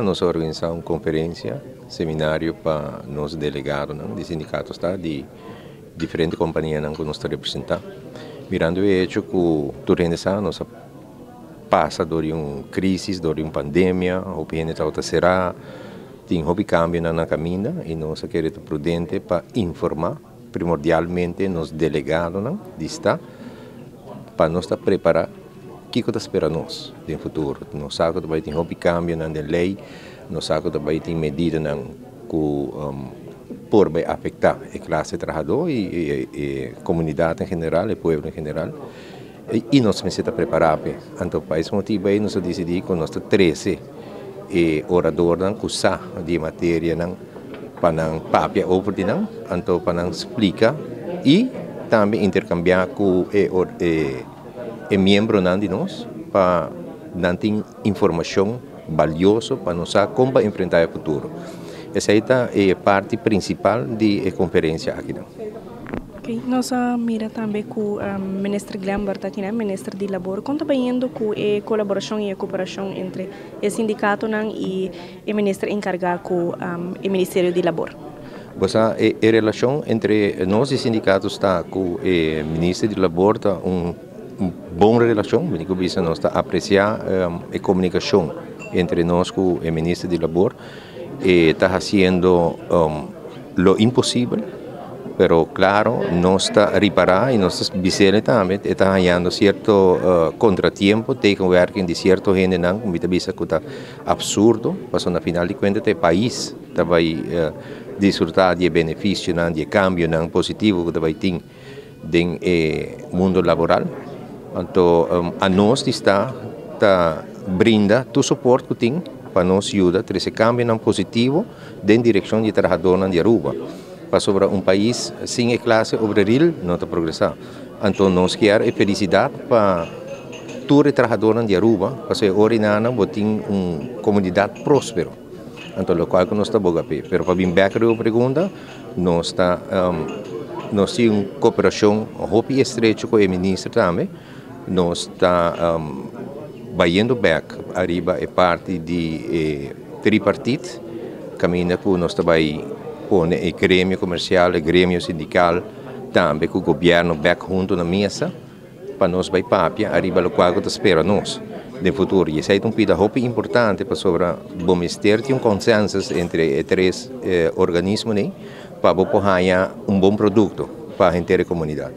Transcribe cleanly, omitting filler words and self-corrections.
Nos a organisa un conferencia, seminario pa nos delegadonan di sindicato sta di diferente companianan cu nos ta representa. Mirando e hecho cu tur hende sa nos a pasa door di un crisis, door di un pandemia, hopi hende tabata cera, tin hopi cambionan na caminda y nos a kere ta prudente pa informa primordialmente nos delegadonan di sta pa nos ta prepara Kiko ta spera nos den futuro? Nos sa ku ta bai tin hopi kambionan den lei, nos sa ku ta bai tin medidanan ku por bai afektá e klase trahadó i e komunidat en general, e pueblo en general, i nos mester ta prepará p'e. Anto pa es motibu ei nos a disidí ku nos ta trese e oradornan ku sa di e materianan pa nan papia over di nan, anto pa nan splika i tambe interkambiá ku e. E miembronan di nos pa nan tin informacion balioso pa nos sa con pa enfrenta e futuro. Esey ta e parti principal di e conferencia akinan. Ok, nos a mira tambe cu Minister Glenbert ta akinan, Minister di Labor. Con ta bayendo cu e colaboracion y e cooperacion entre e sindicatonan y e Minister encarga cu e Ministerio di Labor? Bo sa e relacion entre nos di sindicato sta cu e Minister di Labor ta un bon relacion, mi tin cu bisa nos ta aprecia e comunicacion entre nos cu e Minister di Labor. E ta haciendo lo imposibel, pero claro nos ta ripara y nos ta bisele tambe e ta hañando cierto contratiempo, tegenwerking di cierto hendenan cu mi ta bisa cu ta absurdo, pasobra na final di cuenta ta e pais ta bai disfruta di e beneficionan, di e cambionan positivo cu ta bai tin den e mundo laboral. Anto anos di sta ta brinda tur soport cu tin pa nos yuda trece cambionan positivo den direccion di e trahadornan di Aruba. Pasobra un pais sin e clase obreril no ta progresa. Anto nos kier e felicidad pa tur e trahadornan di Aruba, pasobra e ora y nana bo tin un comunidad prospero. Anto locual cu nos ta boga p'e. Pero pa bin bek riba bo pregunta, nos ta nos tin un cooperacion hopi estrecho cu e minister tambe. Nos ta bayendo bek ariba e parti di e tripartit, caminda cu nos ta bay pone e gremio comercial, e gremio sindical, tambe cu gobierno bek hunto na mesa pa nos bay papia ariba locual cu ta spera nos den futuro. Y esey ta un pida hopi importante pasobra bo mester tin un consensus entre e tres organismonan pa bo por haya un bon producto pa henter e comunidad.